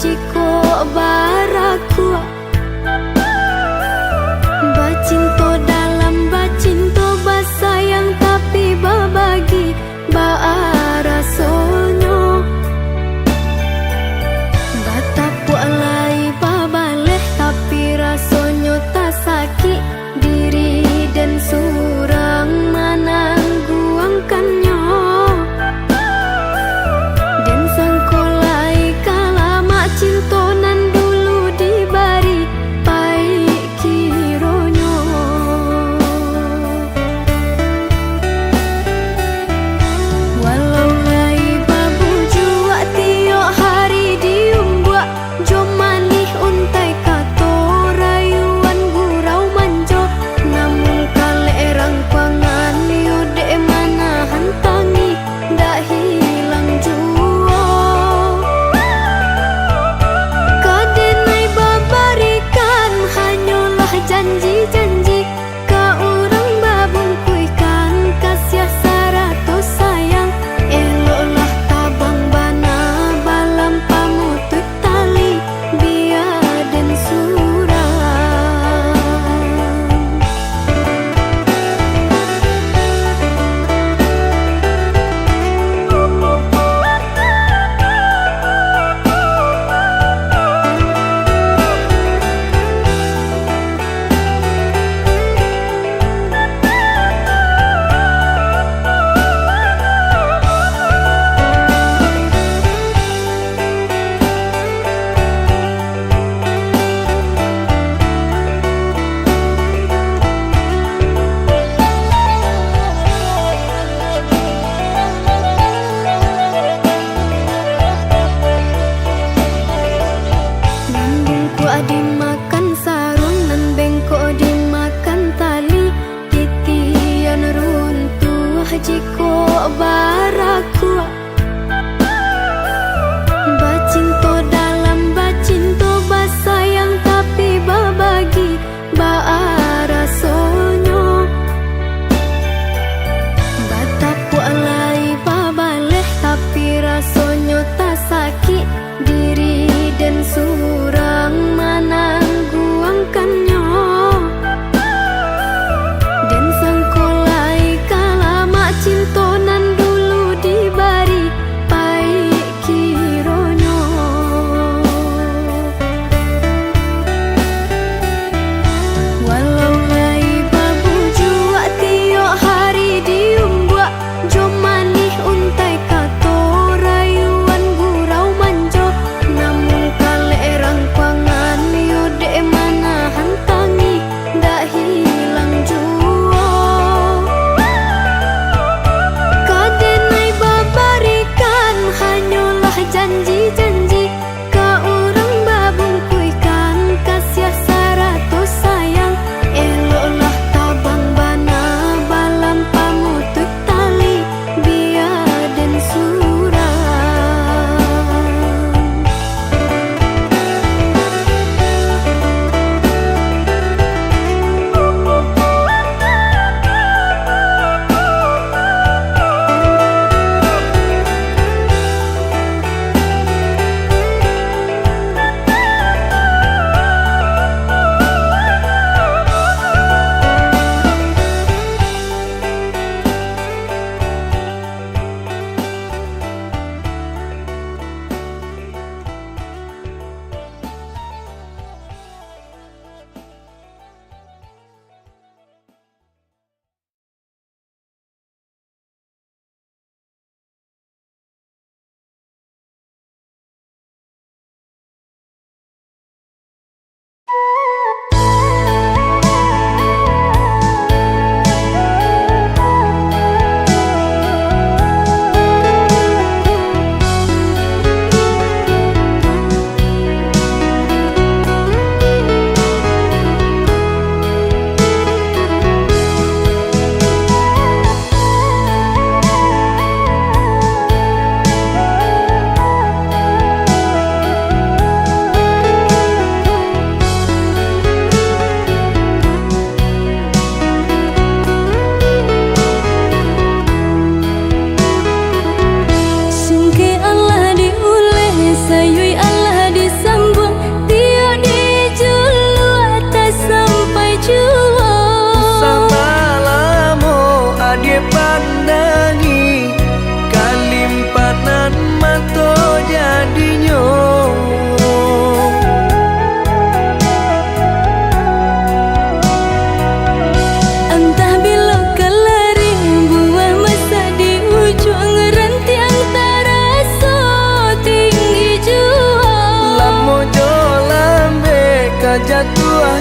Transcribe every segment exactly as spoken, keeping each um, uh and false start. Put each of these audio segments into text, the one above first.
Cikok barakuak. Bacinto dalam bacinto, basayang tapi babagi, baa rasonyo. Batapuak lai babaleh, tapi rasonyo tasakik. Diri den surang manangguangkannyo. Den sangko lai ka lamak cinto nan dulu.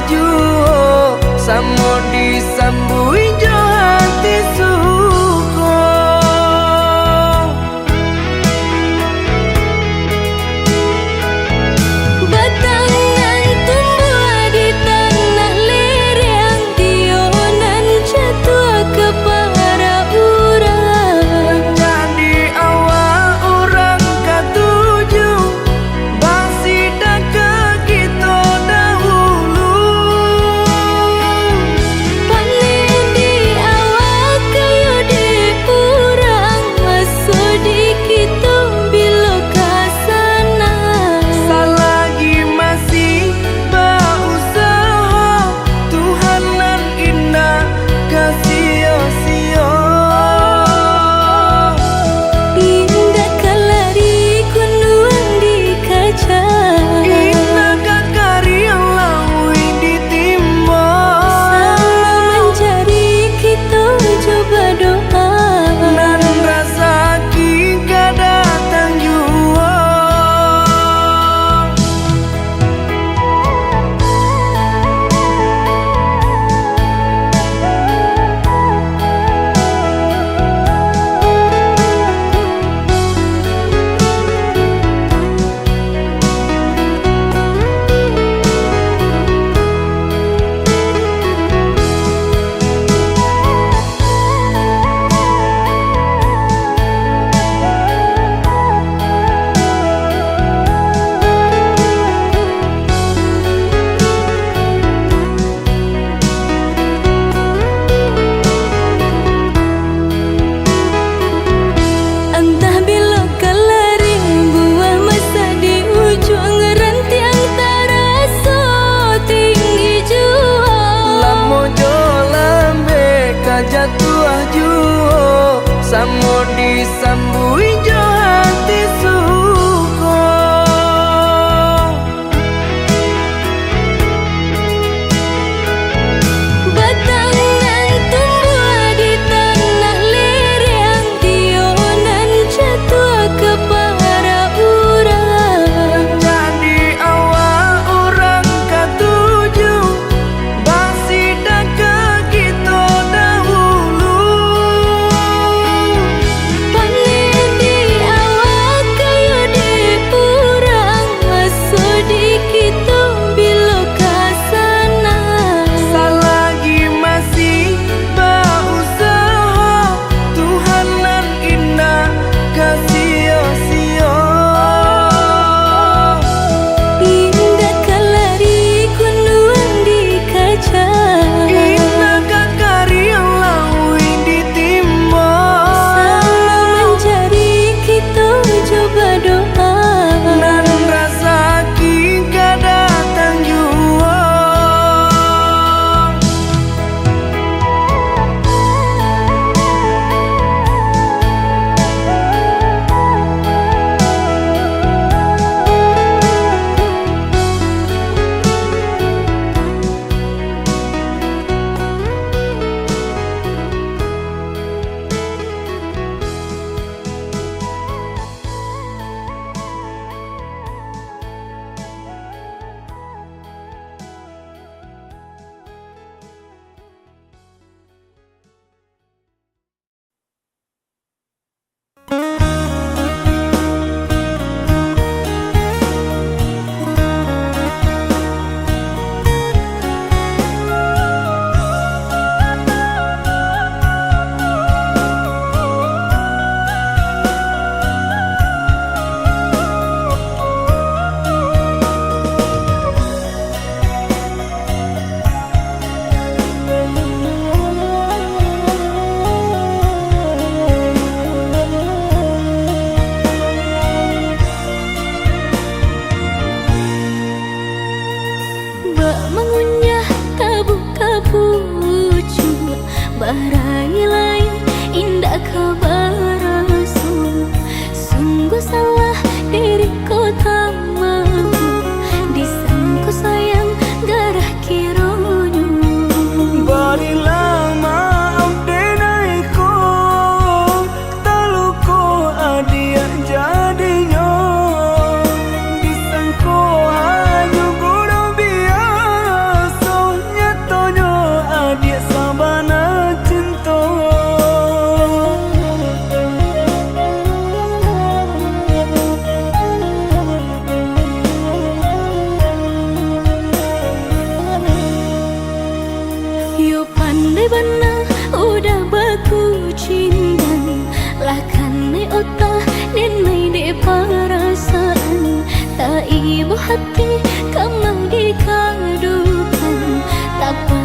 juo, samo disambuik jo hati suko. Batang nan tumbuah di tanah lereng, tiyo nan jatuah ka para urang. Jadi awak urang katuju, basidakan kito dahulu. Paneh di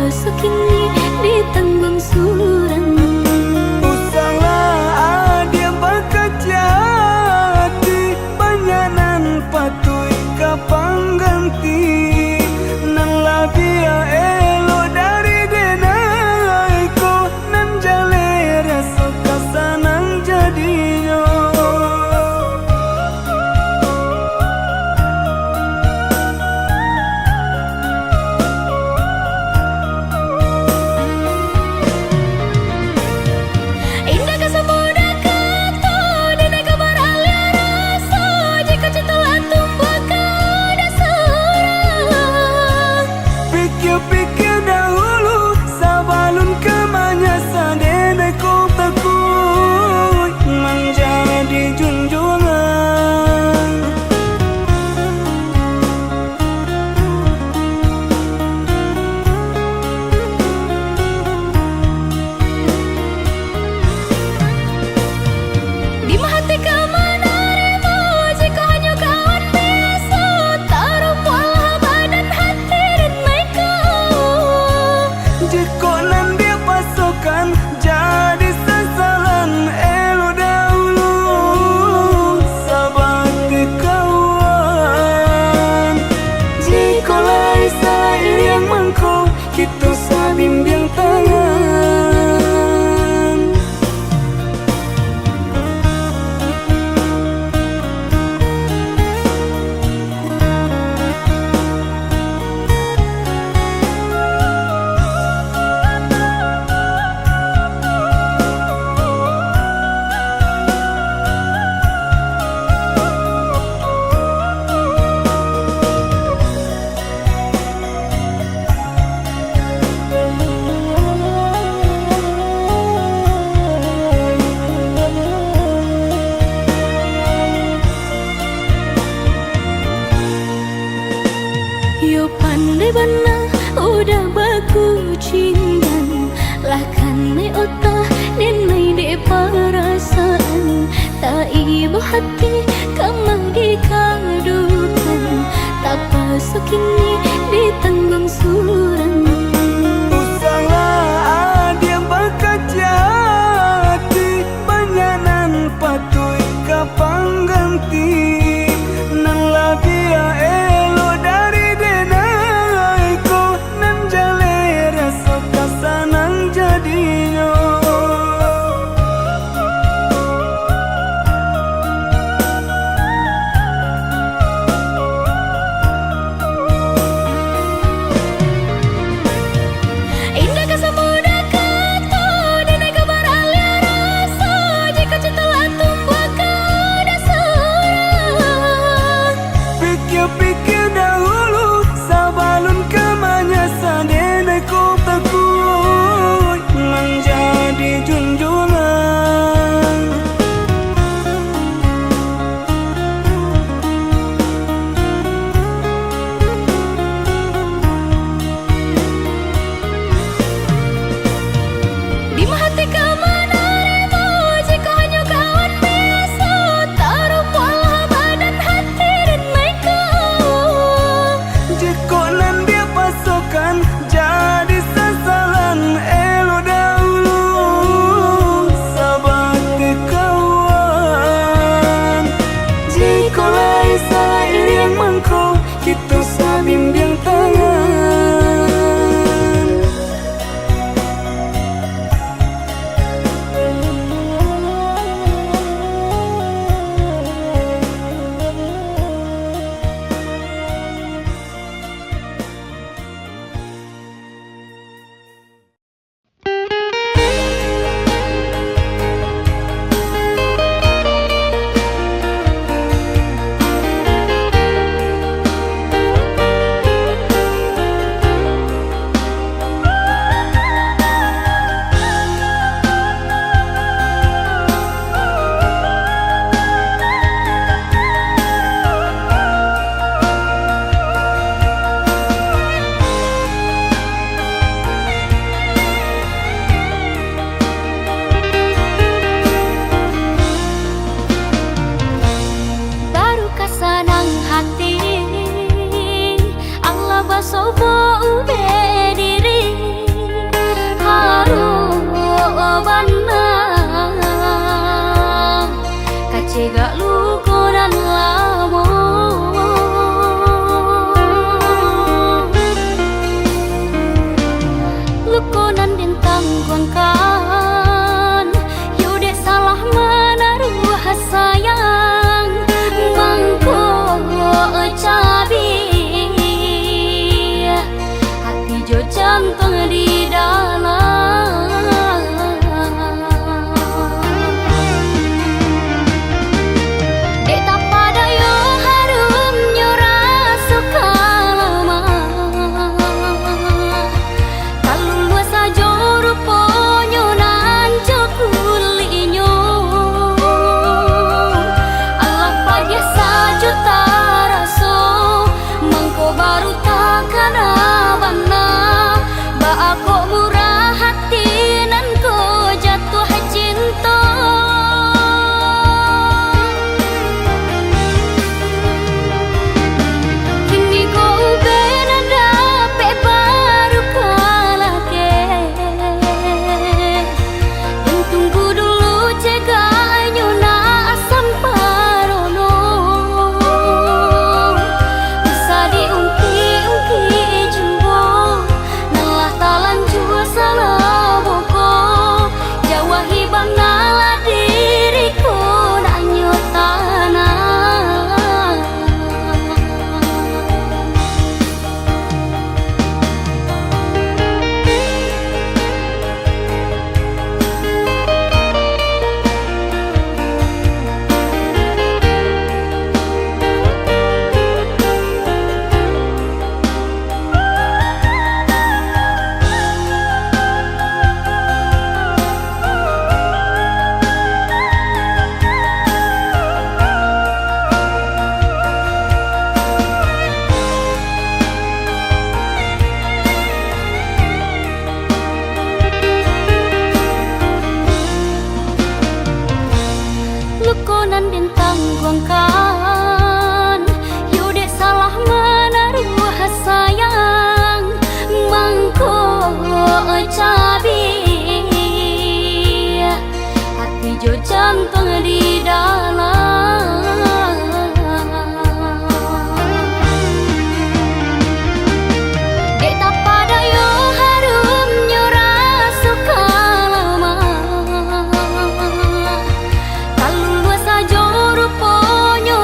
Sokini ditangguang surang. Usahlah adiak bakaciak ati, banyak nan patuik ka pangganti. Nan labiah elok dari denai ko, nan jaleh raso ka sanang jadinyo. Indak ka samudah kato, indak ka baraliah raso, jikok cinto lah tumbuah ka dek surang. Pikia-pikia dahulu, sabalun ka manyasa, denai ko takuik manjadi junjuangan. Dima hati ka manarimo, jikok hanyo kawan biaso, tarombolah badan hati den maiko. Jikok nan dipasokan jadi sasalan, elok dahulu sabati kawan. Jikok lai sairiang mangko, kito sabimbiang tangan. Yo pandai bana udah bakucingan, lah kanai otak, denai dek parasaan. Tak ibo hati ka mah dikadukan, tapaso kini ditangguang surang. Usahlah adiak bakaciak ati, banyak nan patuik ka pangganti. Nan labiah elok dari denai ko, nan jaleh raso ka sanang jadinyo. Gak luko nan lamo, luko nan den tangguangkan, yo dek salah manaruah sayang, mangko cabiak ati jo jantuang di dalam. Dek tapadayo harumnyo raso ka lamah, taluluah sajo ruponyo nan jo kuliknyo. Alah padiah sajo taraso, mangko baru takana bana, baa kok murah ati nan ko jatuah cinto. Kini ko ubek nan dapek baru kalake. Tunggu dulu cegaknyo nak samparono. Usah diungkik-ungkik juo, nan lah talanjua salamo ko. Jauahi banalah diri ko nak nyo tanang. Luko nan den tangguangkan, yo dek salah manaruah sayang, mangko cabiak ati jo jantuang di dalam. Dek tapadayo harumnyo raso ka lamah, taluluah sajo ruponyo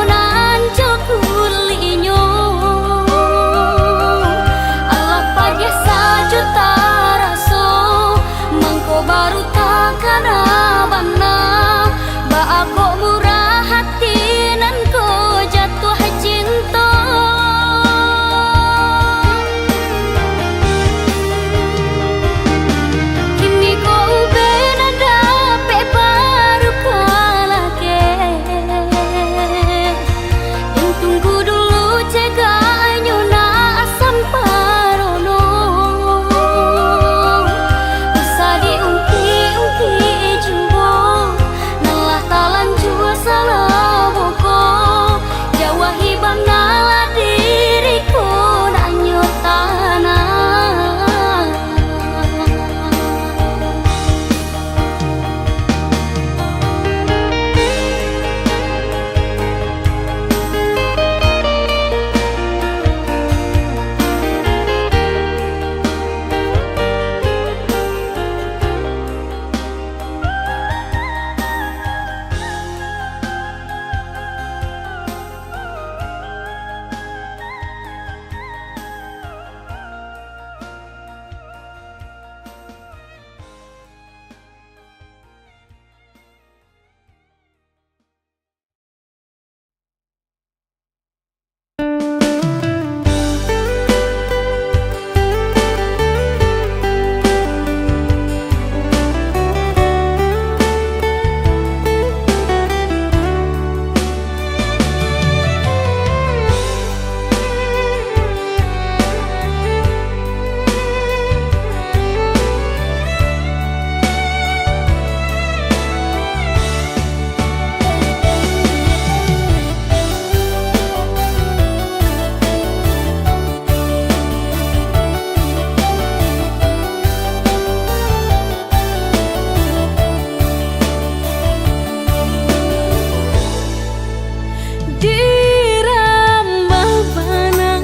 Dirambah bana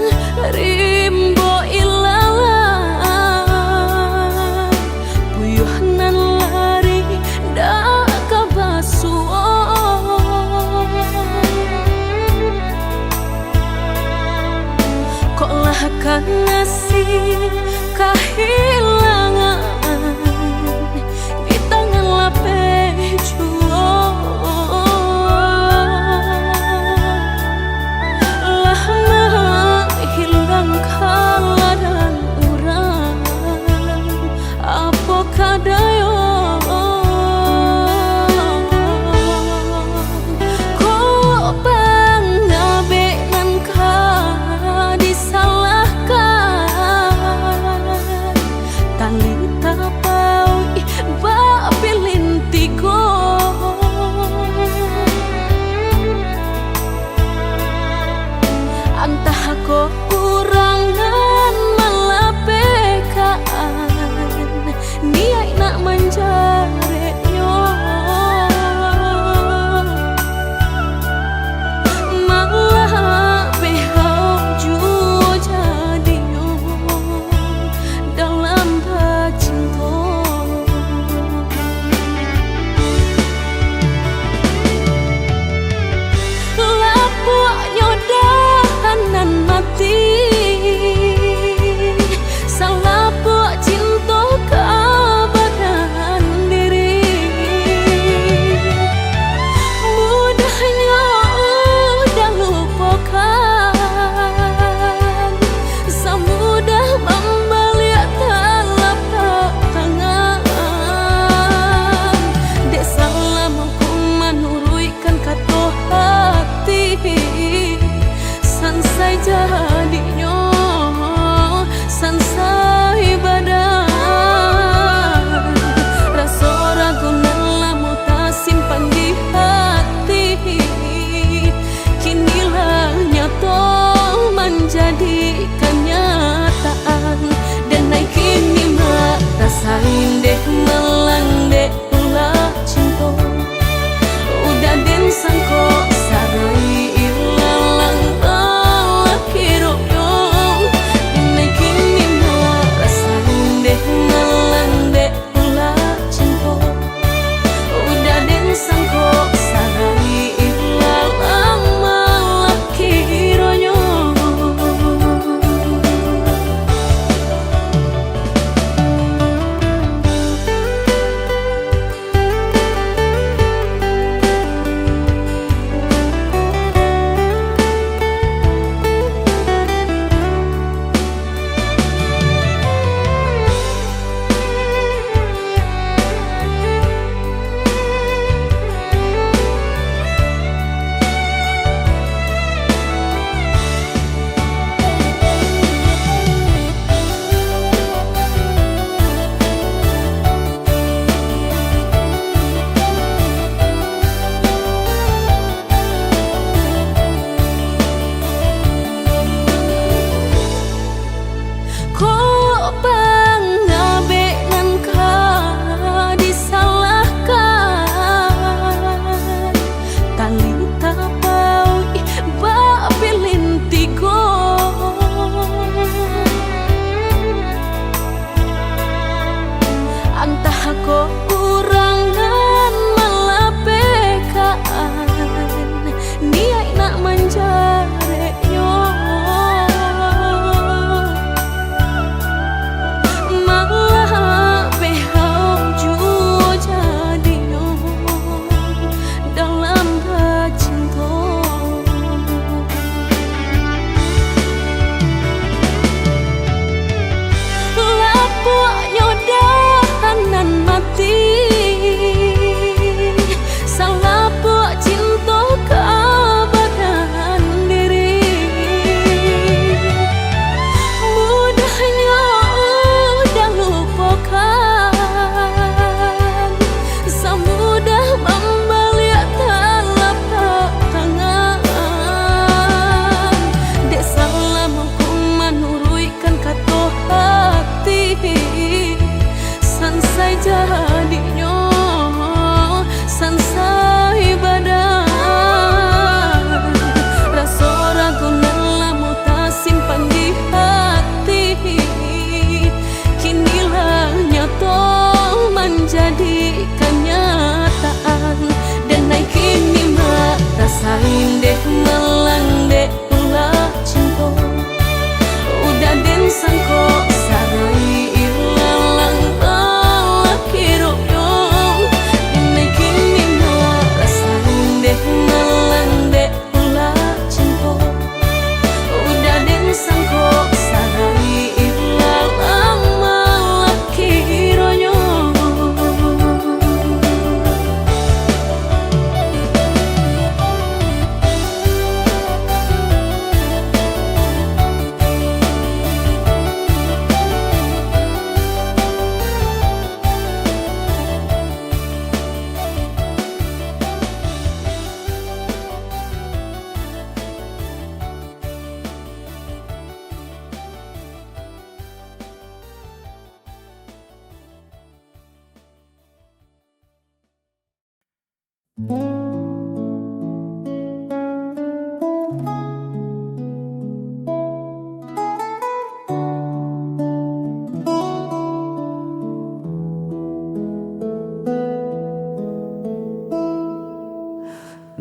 rimbo ilalang, puyuah nan lari dak ka basuo. Kok lah ka nasib kahilangan di tangan lapeh juo. Lah manghilang ka ladang urang, apo ka dayo? Kok pangabek nan ka disalahkan?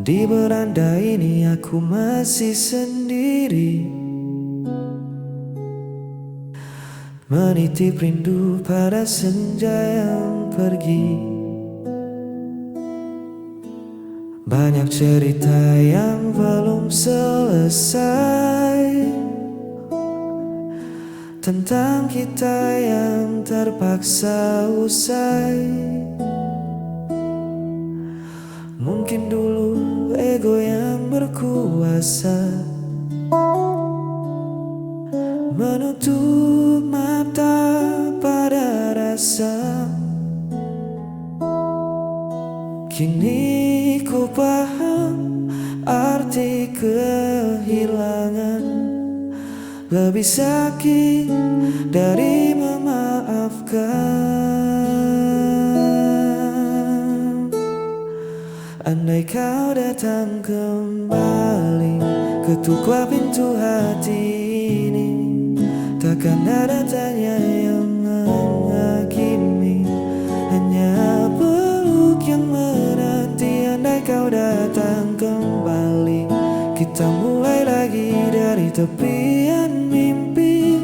Di beranda ini aku masih sendiri, menitip rindu pada senja yang pergi. Banyak cerita yang belum selesai tentang kita yang terpaksa usai. Mungkin dulu ego yang berkuasa menutup mata pada rasa. Kini ku paham arti kehilangan lebih sakit dari memaafkan. Andai kau datang kembali, ketuklah pintu hati ini. Takkan ada tanya yang menghakimi, hanya peluk yang menanti. Andai kau datang kembali, kita mulai lagi dari tepian mimpi.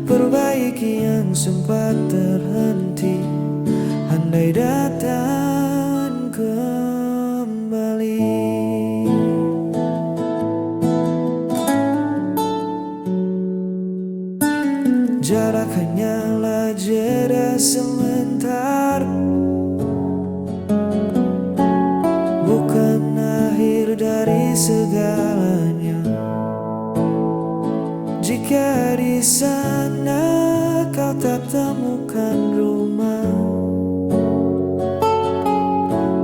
Perbaiki yang sempat terhenti, andai datang kembali. Jarak hanyalah jeda sementara, bukan akhir dari segalanya. Jika di sana kau tak temukan rumah,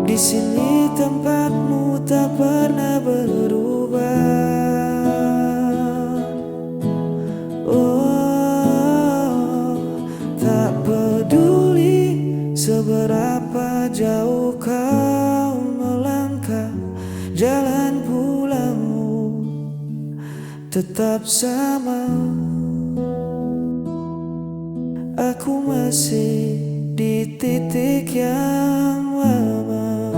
di sini tempatmu tak pernah berubah. Oh, tak peduli seberapa jauh kau melangkah, jalan pulangmu tetap sama. Aku masih di titik yang lama.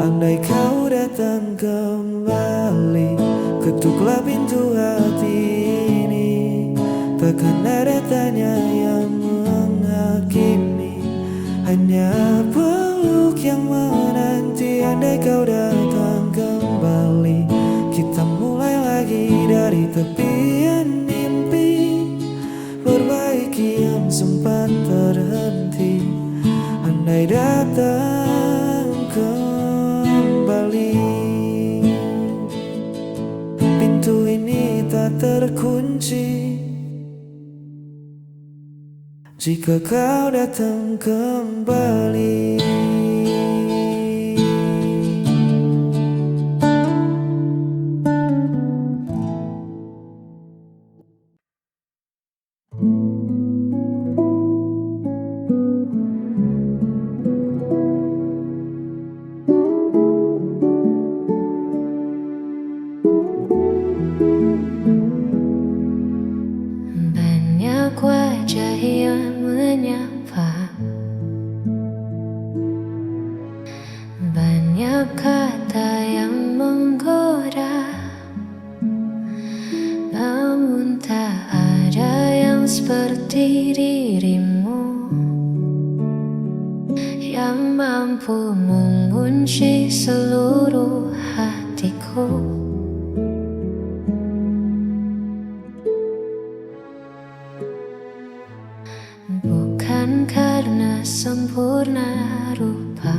Andai kau datang kembali, ketuklah pintu hati ini. Takkan ada tanya yang menghakimi, hanya peluk yang menanti. Andai kau datang kembali, kita mulai lagi dari tepian mimpi. Perbaiki yang sempat terhenti, andai datang kembali. Pintu ini tak terkunci jika kau datang kembali. Banyak wajah yang menyapa, banyak kata yang menggoda, namun tak ada yang seperti dirimu yang mampu mengunci seluruh hatiku. Bukan karena sempurna rupa,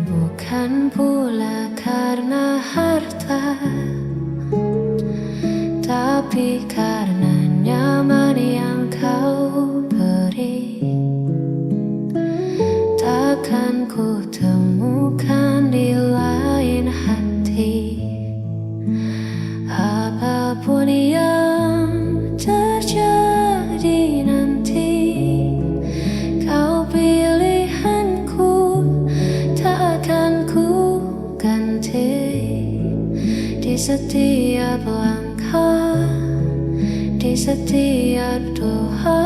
bukan pula karena harta, tapi karena nyaman yang kau beri. Takkan ku temukan di lain hati. Apapun yang terjadi nanti, kau pilihanku, tak akan ku ganti. Di setiap langkah, di setiap doa,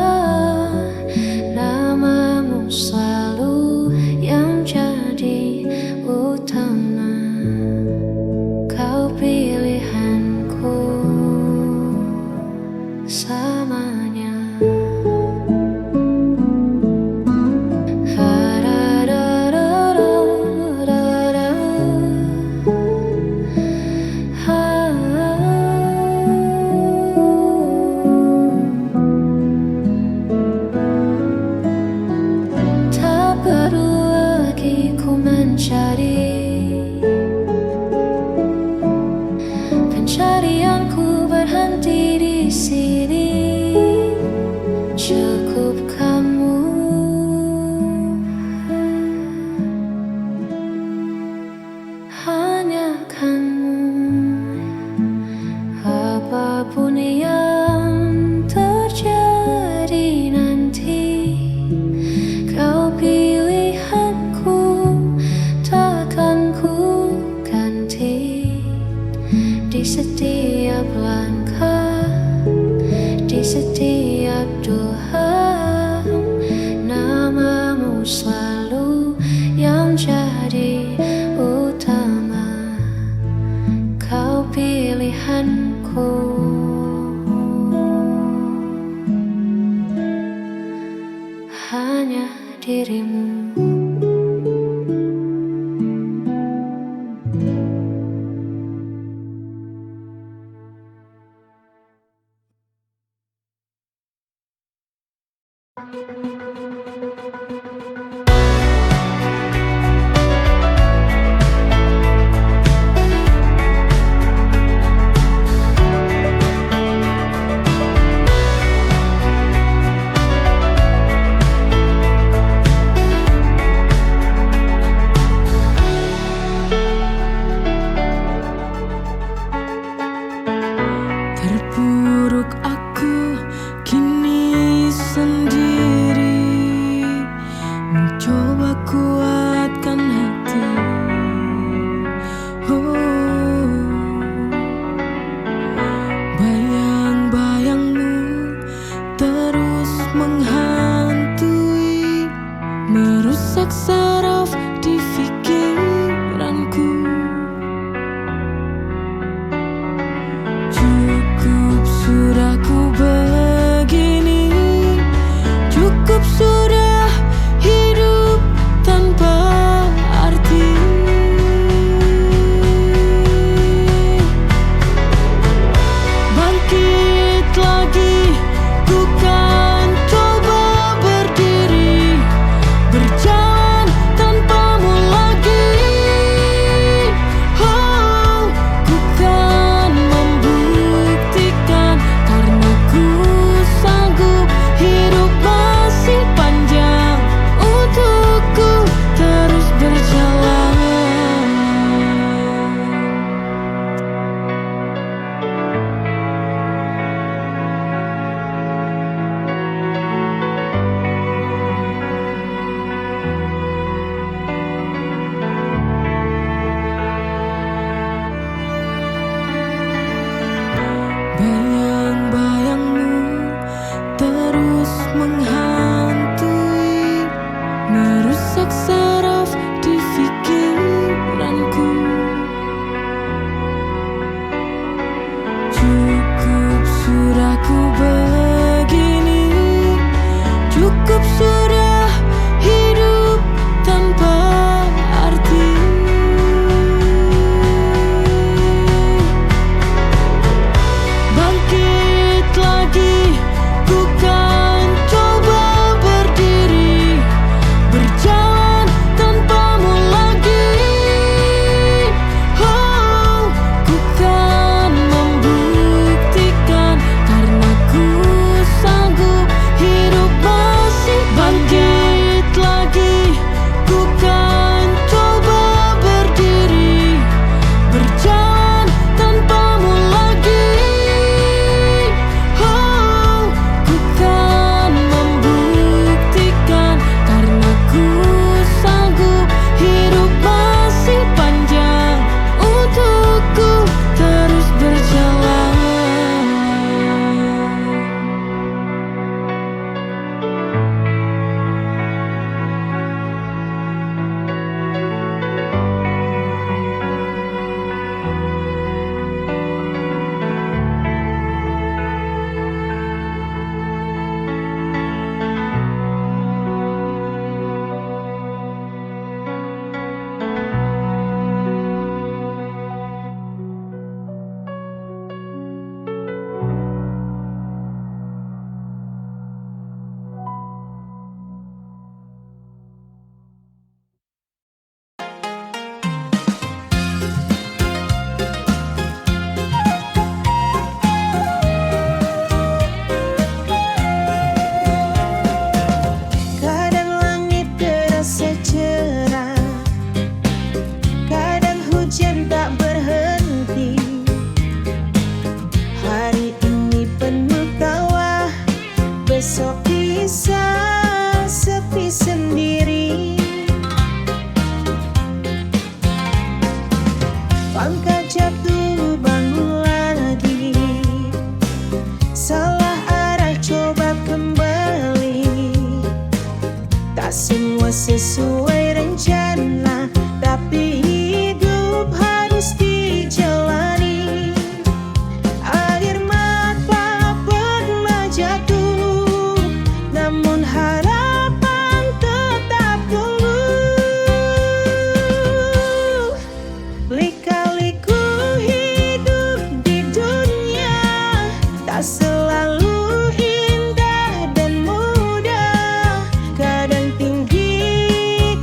namun Namamu selalu yang jadi utama. Kau pilihanku selamanya. Tak perlu lagi ku mencari. Pencarianku berhenti di sini. Cukup kamu. Hanya kamu, apapun yang terjadi nanti, kau pilihanku, takkan ku ganti. Di setiap langkah, di setiap doa, namamu selalu yang jadi utama. Kau pilihanku, hanya dirimu. Terpuruk aku kini sendiri, mencoba kuatkan hati. Oh, bayang-bayangmu terus menghantui, merusak saraf di pikiranku. Cukup sudah ku begini, cukup sudah hidup tanpa arti. Bangkit lagi, ku kan coba berdiri, berjalan tanpa sesuai rencana, tapi hidup harus dijalani. Air mata pernah jatuh, namun harapan tetap tumbuh. Lika-liku hidup di dunia tak selalu indah dan mudah, kadang tinggi,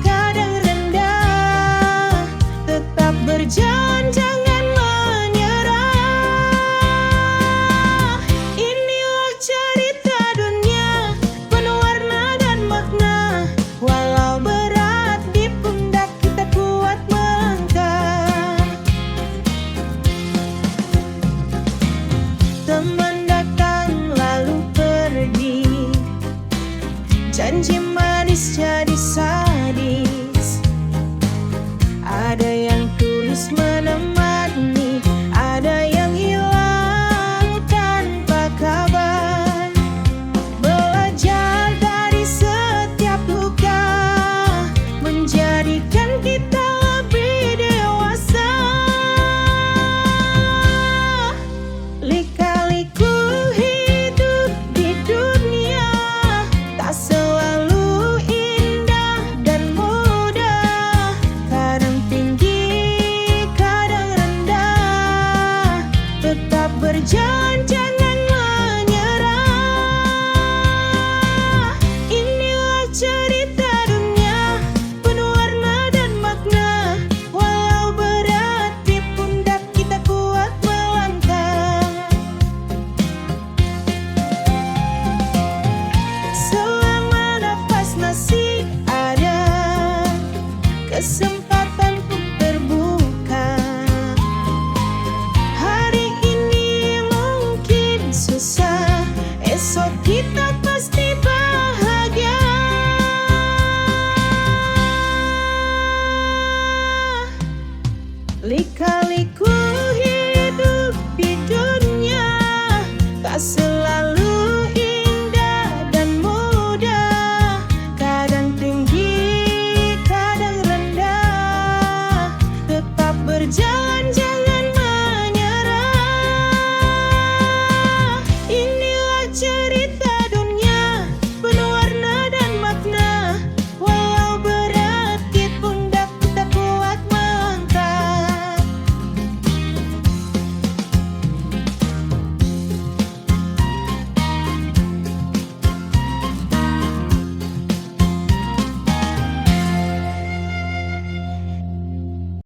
kadang rendah. Tetap berjalan, jangan menyerah. Inilah cerita dunia, penuh warna dan makna. Walau berat di pundak, kita kuat melangkah. Teman datang lalu pergi, janji manis jadi sadis. Ada yang tulus menemani, ada yang hilang tanpa kabar. Belajar dari setiap luka, menjadikan kita lebih dewasa. Lika-liku hidup di dunia tak selalu indah dan mudah, kadang tinggi, kadang rendah. Tetap berjalan, jangan menyerah. Inilah cerita dunia, penuh warna dan makna. Walau berat di pundak, kita kuat melangkah. Selama nafas masih ada, kesempatan